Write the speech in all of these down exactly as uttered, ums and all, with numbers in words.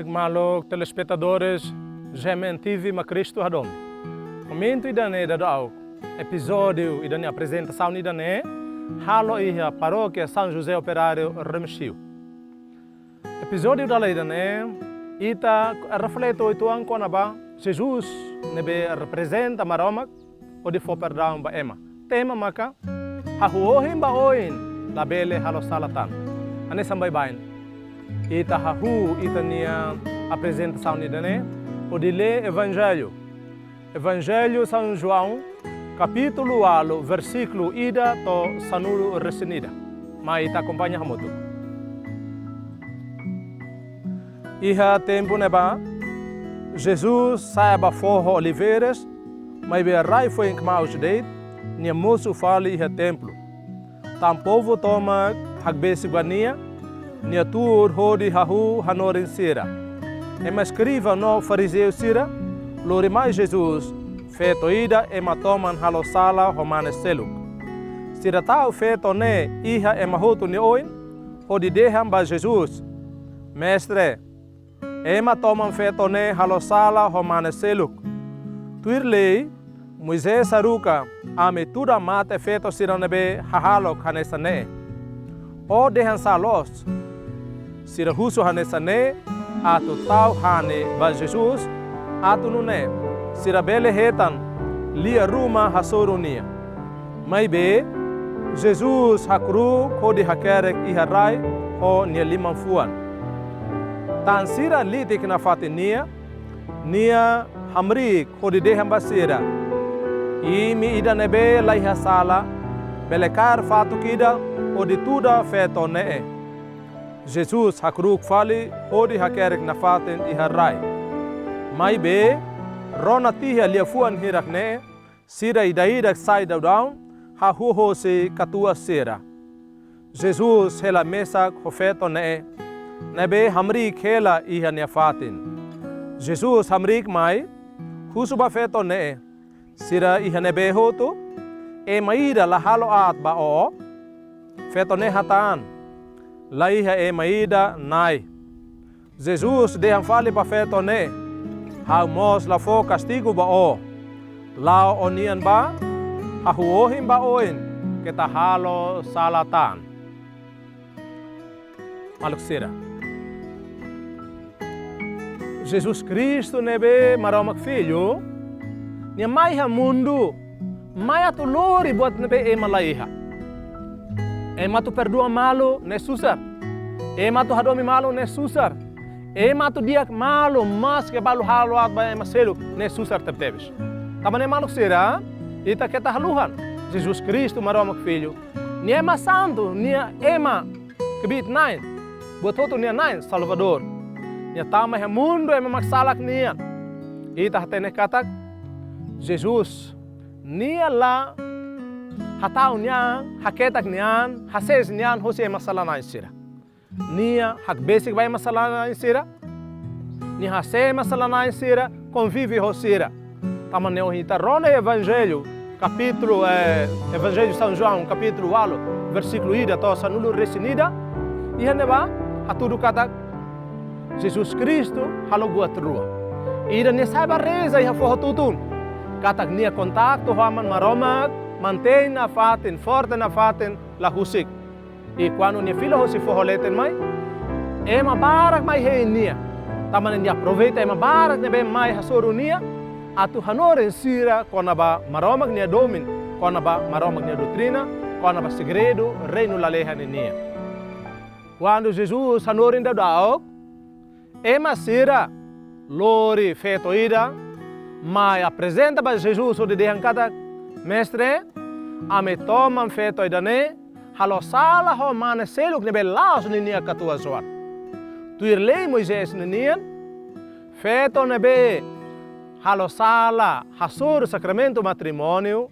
Maluk telespetadores G M N T V mak Kristu hadomi. Momentu ida-ne'e daudaun, epizódiu ida-ne'e, aprezentasaun ida-ne'e halo iha Parókia São José Operário Remexio. Epizódiu dala ida-ne'e, ita reflete uitoan kona-ba Jesus ne'ebé reprezenta Maromak hodi fó perdaun ba ema. Tema maka: hahú ohin ba oin labele halo sala tan. Hanesan baibain, ita hahú ita-nia aprezentasaun ida-ne'e hodi lee Evanjellu. Evanjellu São João, kapítulu ualu, versíkulu ida to'o sanulu-resin-ida. Mai ita akompaña hamutuk. Iha tempu ne'ebá, Jesus sa'e ba foho Oliveiras, maibé rai foin kmaus de'it, nia mosu fali iha templu. Tan povu tomak hakbesik ba nia, nia tuur hodi hahú hanorin sira. Ema eskriva no farizeu sira lori mai Jesus feto ida ema toman halo sala ho mane seluk. Sira tau feto ne'e iha ema hotu nia oin, hodi dehan ba Jesus: Mestre, ema toman feto ne'e halo sala ho mane seluk. Tuir lei Moisés haruka ami tuda mate feto sira ne'ebé hahalok hanesan ne'e. Ó dehan sá loos. Sira husu hanesan ne'e atu tau hane ba Jesus, atu nune'e sira bele hetan lia ruma hasoru nia. Maibé, Jesus hakru'uk hodi hakerek iha rai ho nia liman-fuan. Tan sira litik nafatin nia, nia hamriik hodi dehan ba sira: Imi ida ne'ebé laiha sala, bele kaer fatuk ida hodi tuda feto ne'e. Jesus hakru'uk fali hodi hakerek nafatin iha rai. Maibé, rona tiha liafuan hirak-ne'e, sira ida-idak sai daudaun, hahú hosi katuas sira. Jesus hela mesak ho feto ne'e, ne'ebé hamriik hela iha nia fatin. Jesus hamriik mai, husu ba feto ne'e: Sira iha ne'ebé hotu? Ema ida la halo aat ba ó? Feto ne'e hatán: Laiha ema ida, Na'i. Jesus dehan fali ba feto ne'e: Ha'u mós la fó kastigu ba ó. La'o ó-nian bá, hahú ohin ba oin, keta halo sala tan. Maluk sira, Jesus Kristu ne'ebé Maromak Fillu, nia mai iha mundu, mai atu lori buat ne'ebé ema laiha. Ema atu perdua malu, ne'e susar. Ema atu hadomi malu, ne'e susar. Ema atu di'ak malu, maske balu halo aat ba ema seluk, ne'e susar tebetebes. Tanba ne'e maluk sira, ita keta haluhan. Jesus Kristu Maromak Fillu, nia ema santu, nia ema kbiit-na'in, buat hotu nia na'in, Salvadór. Nia tama iha mundu ema mak salak nian. Ita hatene katak Jesus, nia la hatau nia an, haketak nia an, hasees nia an hosi ema sala-na'in sira. Nia hakbesik ba ema sala-na'in sira. Nia hasees ema sala-na'in sira, konvive ho sira. Tanba ne'e ohin ita rona Evanjellu, kapítulu, eh, Evanjellu São João, kapítulu ualu, versíkulu ida to'o sanulu-resin-ida. Iha ne'ebá hatudu katak Jesus Kristu halo buat rua. Ida, nia sa'e ba reza iha foho tutun. Katak nia kontaktu ho Aman Maromak, mantein nafatin, forte nafatin, la husik. I kuandu nia fila hosi foho leten mai, ema barak mai hein nia. Tanba ne'e nia aproveita ema barak ne'ebé mai hasoru nia, atu hanorin sira kona-ba Maromak nia domin, kona-ba Maromak nia doutrina, kona-ba segredu reinu lalehan ninian. Kuandu Jesus hanorin daudaun, ema sira lori feto ida, mai aprezenta ba Jesus hodi dehan katak: Mestre, ami toman feto ida-ne'e halo sala ho mane seluk ne'ebé la'ós ninia katuas-oan. Tuir lei Moisés ninian, feto ne'ebé halo sala hasoru sakramentu matrimóniu,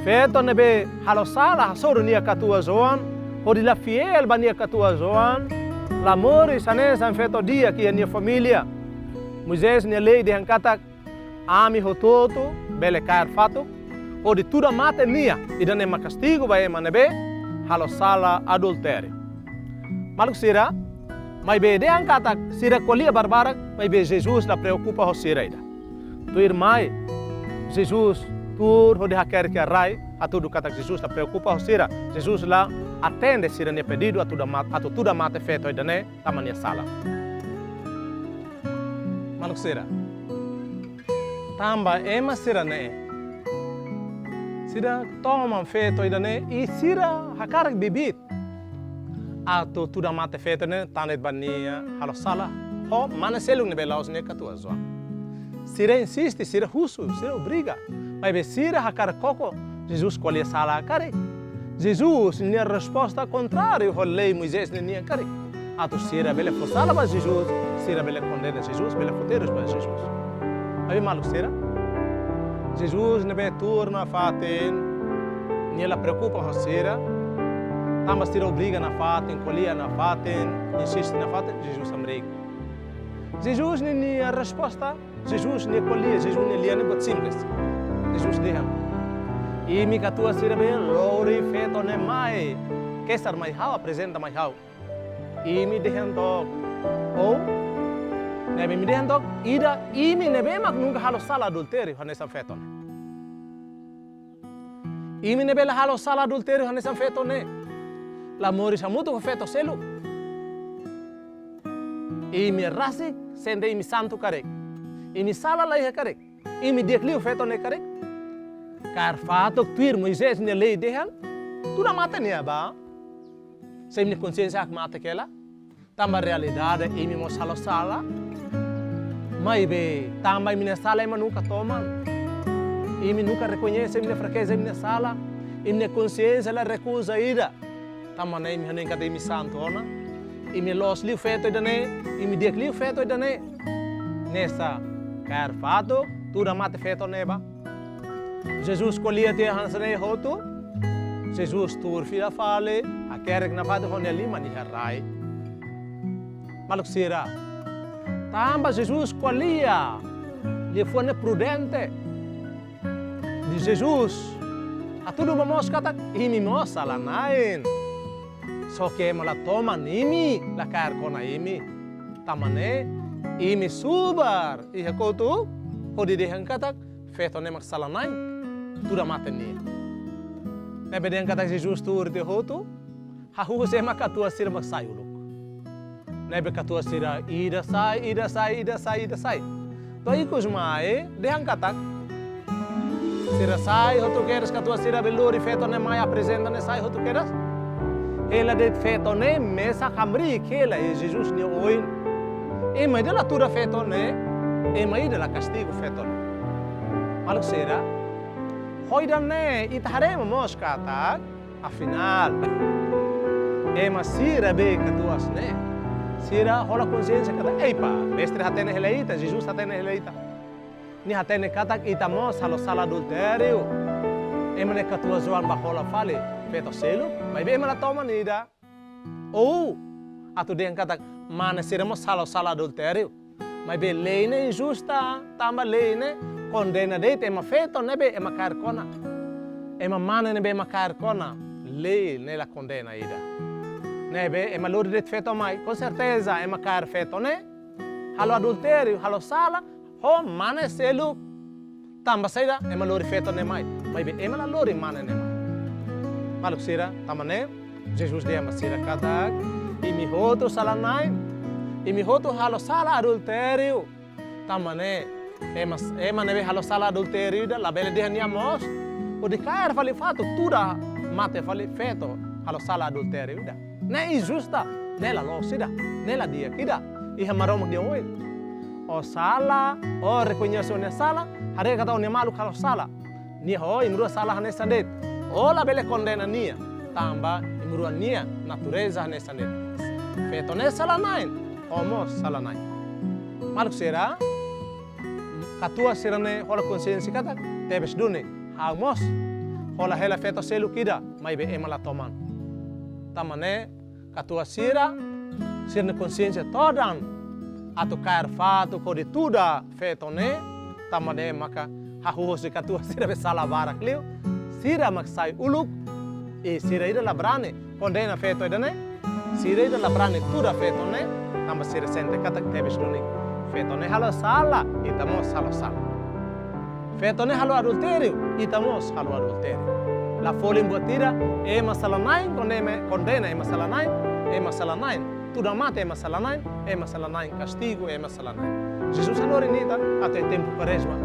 feto ne'ebé halo sala hasoru nia katuas-oan, hodi la fiél ba nia katuas-oan, la moris hanesan feto di'ak iha nia família. Moisés nia lei dehan katak ami hotu-hotu bele kaer fatuk hodi tuda mate nia, ida-ne'e mak kastigu ba ema ne'ebé halo sala adultériu. Maluk sira, Maibé dehan katak sira ko'alia barbarak, maibé Jesus la preokupa ho sira ida. Tuirmai, Jesus tuur hodi hakerek iha rai, hatudu katak Jesus la preokupa ho sira. Jesus la atende sira-nia pedidu atu tuda mat-, atu tuda mate feto ida-ne'e tanba nia sala. Maluk sira, tanba ema sira-ne'e, sira toman feto ida-ne'e, i sira hakarak bibi atu tuda mate feto ne'e tan de'it ba nia halo sala ho mane seluk ne'ebé la'ós nia katuas-oan. Sira insiste, sira husu, sira obriga. Maibé sira hakarak koko Jesus ko'alia sala karik. Jesus nia resposta kontráriu ho lei Moisés nian karik. Atu sira bele fó sala ba Jesus, sira bele kondena Jesus, bele fó terus ba Jesus. Maibé maluk sira, Jesus ne'ebé tuur nafatin, nia la preokupa ho sira, tanba sira obriga nafatin, ko'alia nafatin, insiste nafatin, Jesus hamriik. Jesus ninia resposta, Jesus nia ko'alia, Jesus nia lian ne'e buat simples. Jesus dehan: Imi katuas sira be lori feto ne'e mai, kesar mai ha'u, aprezenta mai ha'u. Imi dehan took, ou, ne'ebé imi dehan took, ida imi ne'ebé mak nunka halo sala adultériu hanesan feto ne'e. Imi ne'ebé la halo sala adultériu hanesan feto ne'e, la moris hamutuk ho feto seluk. Imi rasik, sente imi santu karik. Imi sala la iha karik. Imi di'ak liu feto ne'e karik. Kaer fatuk tuir Moisés nia lei dehan, tuda mate nia bá. Se imi-nia konsiénsia hakmatek hela. Tanba realidade imi mós halo sala. Maibé tanba imi-nia sala ema nunka toman. Imi nunka rekoñese imi-nia frakeza, imi-nia sala. Imi-nia konsiénsia la rekuza ida. Tanba ne'e imi hanoin katak imi santu ona. Imi loos liu feto ida-ne'e, imi di'ak liu feto ida-ne'e. Ne'e sá, kaer fatuk, tuda mate feto ne'e bá. Jesus ko'alia tiha hanesan ne'e hotu. Jesus tuur fila fali, hakerek nafatin ho nia liman iha rai. Maluk sira, tanba Jesus ko'alia liafuan ne'e prudente. Di Jesus hatudu ba moos katak imi mós sala-na'in. Só ke ema la toman imi, la kaer kona imi. Tanba ne'e, imi subar iha kotuk, hodi dehan katak feto ne'e mak sala-na'in, tuda mate nia. Ne'ebé dehan katak Jesus tuur tiha hotu, hahú husi ema katuas sira mak sai uluk. Ne'ebé katuas sira ida sai, ida sai, ida sai, ida sai. To'o ikus mai, dehan katak sira sai hotu kedas, katuas sira be lori feto ne'e mai, aprezenta ne'e, sai hotu kedas. Hela de'it feto ne'e mesak hamriik hela iha Jesus nia oin. Ema ida la tuda feto ne'e, ema ida la kastigu feto ne'e. Maluk sira, ho ida-ne'e ita haree mós katak, afinál, ema sira be katuas ne'e, sira hola konsiénsia katak, eipa, Mestre hatene hela ita, Jesus hatene hela ita. Nia hatene katak ita mós halo sala adultériu. Ema ne'e katuas-oan bá hola fali feto seluk, maibé ema la toman ida. Ou atu dehan katak mane sira mós halo sala adultériu. Maibé lei ne'e injusta, tanba lei ne'e kondena de'it ema feto ne'ebé ema kaer kona. Ema mane ne'ebé ema kaer kona, lei ne'e la kondena ida. Ne'ebé ema lori de'it feto mai, com certeza ema kaer feto ne'e halo adultériu, halo sala ho mane seluk. Tanba saida ema lori feto ne'e mai, maibé ema la lori mane ne'e mai. Maluk sira, tanba ne'e Jesus dehan ba sira katak, imi hotu sala-na'in, imi hotu halo sala adultériu. Tanba ne'e, ema, ema ne'ebé halo sala adultériu ida labele dehan nia moos hodi kaer fali fatuk, tuda mate fali feto halo sala adultériu ida. Ne'e injusta, ne'e la loos ida, ne'e la di'ak ida iha Maromak nia oin. Ó sala, ó rekoñese ó-nia sala, haree katak ó-nia maluk halo sala. Nia ho imi-rua sala hanesan de'it. Ó labele kondena nia, tanba imi-rua nia natureza hanesan de'it. Feto ne'e sala-na'in, ó mós sala-na'in. Maluk sira, katuas sira-ne'e hola konsiénsia katak, tebes duni, ha'u mós hola hela feto seluk ida, maibé ema la toman. Tanba ne'e, katuas sira, sira-nia konsiénsia todan atu kaer fatuk hodi tuda feto ne'e, tanba ne'e maka hahú husi katuas sira be sala barak liu, sira mak sai uluk, i sira ida la brani kondena feto ida-ne'e, sira ida la brani tuda feto ne'e, Tanba sira sente katak tebes duni feto ne'e halo sala, ita mós halo sala. Feto ne'e halo adultériu, ita mós halo adultériu. La folin buat ida, ema sala-na'in, kondena, kondena ema sala-na'in, ema sala-na'in. Tuda mate ema sala-na'in, ema sala-na'in, kastigu ema sala-na'in. Jesus hanorin ita, até tempu Kuarezma,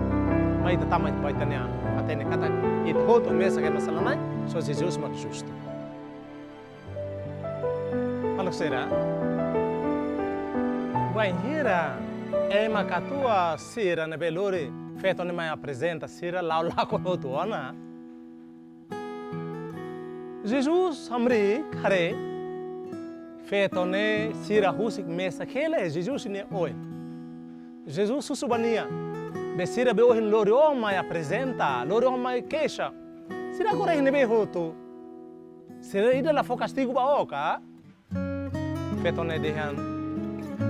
mai ita tama ba ita-nia an, hatene katak ita hotu mesak ema sala-na'in, só Jesus mak justu. Maluk sira, bainhira ema katuas sira ne'ebé lori feto ne'e mai aprezenta sira, la'o lakon hotu ona, Jesus hamriik haree feto ne'e sira husik mesak hela iha Jesus nia oin. Jesus husu ba nia: Be sira be ohin lori ó mai aprezenta, lori ó mai keixa, sira agora iha ne'ebé hotu? Sira ida la fó kastigu ba ó ka? Feto ne'e dehan: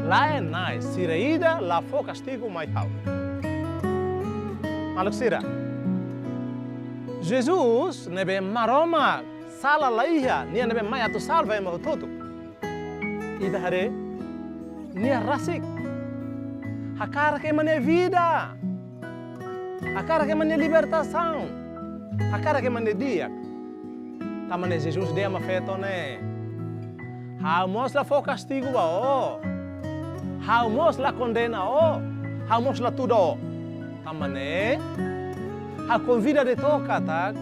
Lae, Na'i, sira ida la fó kastigu mai ha'u. Maluk sira, Jesus ne'ebé Maromak sala la iha, nia ne'ebé mai atu salva ema hotu-hotu, ita haree, nia rasik hakarak ema nia vida, hakarak ema nia libertasaun, hakarak ema nia di'ak. Tanba ne'e Jesus dehan ba feto ne'e: Ha'u mós la fó kastigu ba ó, ha'u mós la kondena ó, ha'u mós la tuda ó. Tanba ne'e ha'u konvida de'it ó katak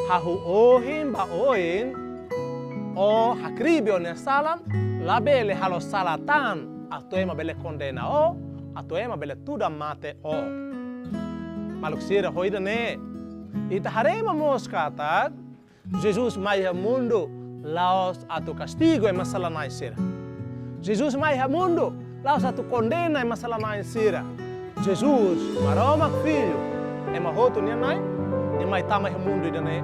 hahú ohin ba oin, ó hakribi ó-nia salan, labele halo sala tan, atu ema bele kondena ó, atu ema bele tuda mate ó. Maluk sira, ho ida-ne'e ita haree ba mós katak Jesus mai iha mundu la'ós atu kastigu ema sala-na'in sira. Jesus mai iha mundu la'ós atu kondena ema sala-na'in sira. Jesus, Maromak Fillu, ema hotu nia Na'i, nia mai tama iha mundu ida-ne'e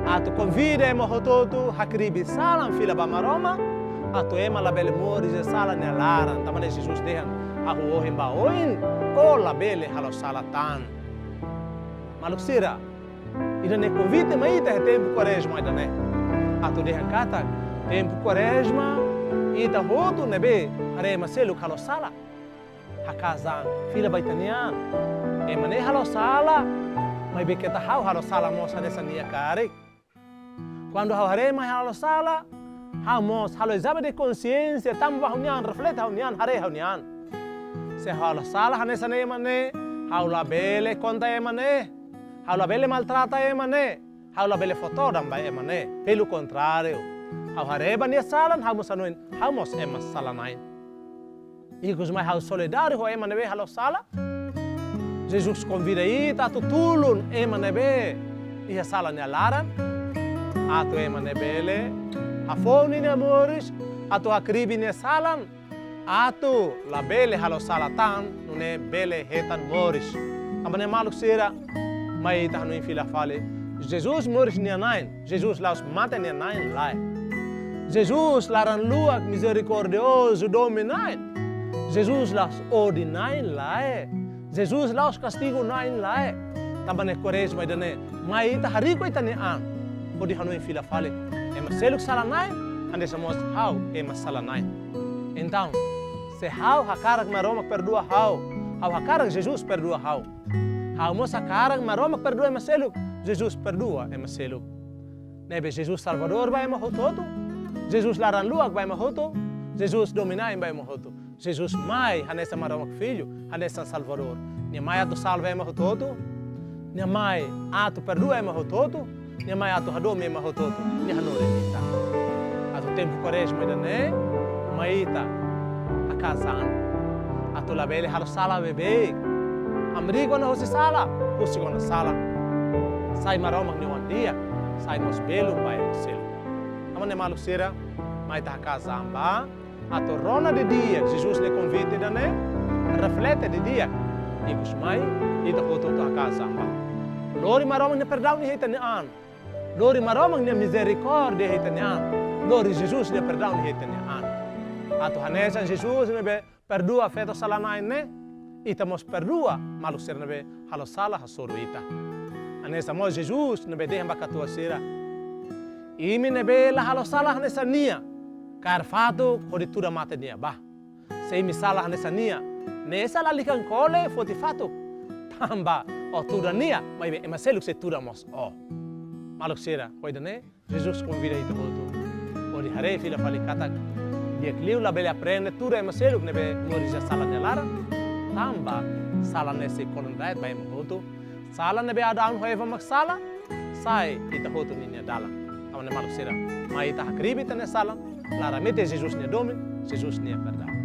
atu konvida ema hotu-hotu hakribi salan fila ba Maromak, atu ema labele moris iha sala nia laran. Tanba ne'e Jesus dehan: Hahú ohin ba oin, ó labele halo sala tan. Maluk sira, ida-ne'e konvite mai ita iha tempu Kuarezma ida-ne'e. Atu dehan katak tempu Kuarezma, ita hotu ne'ebé haree ema seluk halo sala, haka'as an, fila ba ita-nia an. Ema ne'e halo sala, maibé keta ha'u halo sala mós hanesan nia karik. Kuandu ha'u haree ema halo sala, ha'u mós halo ezame de konxiénsia, tama ba ha'u-nia an, reflete ha'u-nia an, haree ha'u-nia an. Se ha'u halo sala hanesan ema ne'e, ha'u labele kontra ema ne'e, ha'u labele maltrata ema ne'e, ha'u labele fó todan ba ema ne'e. Pelu kontráriu, ha'u haree ba nia salan, ha'u mós hanoin, ha'u mós ema sala-na'in. Ikusmai ha'u solidáriu ho ema ne'ebé halo sala. Jesus konvida ita atu tulun ema ne'ebé iha sala nia laran, atu ema ne'e bele hafoun ninia moris, atu hakribi nia salan, atu labele halo sala tan, nune'e bele hetan moris. Tanba ne'e maluk sira, mai ita hanoin fila fali. Jesus moris nia na'in, Jesus la'ós mate nia na'in, lae. Jesus laran-luak, mizerikórdiozu, domin na'in. Jesus la'ós ódiu na'in, lae. Jesus la'ós kastigu na'in, lae. Tanba ne'e Kuarezma ida-ne'e, mai ita harii ho ita-nia an, hodi hanoin fila fali. Ema seluk sala-na'in, hanesan mós ha'u ema sala-na'in. Entaun, se ha'u hakarak Maromak perdua ha'u, ha'u hakarak Jesus perdua ha'u. Ha'u mós hakarak Maromak perdua ema seluk, Jesus perdua ema seluk. Ne'ebé Jesus Salvadór ba ema hotu-hotu, Jesus laran-luak ba ema hotu, Jesus domin na'in ba ema hotu. Jesus mai hanesan Maromak Fillu, hanesan Salvadór. Nia mai atu salva ema hotu-hotu, nia mai atu perdua ema hotu-hotu, nia mai atu hadomi ema hotu-hotu, nia hanorin ita. Atu tempu Kuarezma ida-ne'e, mai ita haka'as an. Atu labele halo sala beibeik. Hamriik ona husi sala, husik ona sala. Sai Maromak nia oan di'ak, sai mós belun ba ema seluk. Tanba ne'e maluk sira, mai ita haka'as an ba, atu rona didi'ak Jesus nia konvite ida-ne'e, reflete didi'ak. Ikusmai, ita hotu-hotu haka'as an ba. Lori Maromak nia perdaun iha ita-nia an. Lori Maromak nia mizerikórdia iha ita-nia an. Lori Jesus nia perdaun iha ita-nia an. Atu hanesan Jesus ne'ebé perdua feto sala-na'in ne'e, ita mós perdua maluk sira ne'ebé halo sala hasoru ita. Hanesan mós Jesus ne'ebé dehan ba katuas sira: Imi ne'ebé la halo sala hanesan nia, Kaer fatuk hodi tuda mate nia ba. Se imi sala hanesan nia, ne'e sala likan kole foti fatuk. Tanba ó tuda nia, maibé ema seluk sei tuda mós ó. Maluk sira, hodi nune'e, Jesus konvida ita hotu hodi haree fila fali katak di'ak liu labele aprende tuda ema seluk ne'ebé moris iha sala nia laran. Tanba sala ne'e sei kolen-rayat ba ema hotu. Sala ne'ebé Adão ho Eva mak sala, sai ita hotu ninia dalan. Tanba ne'e maluk sira, mai ita hakribi ita-nia sala, la remete Jesus nia domin, Jesus nia perdaun.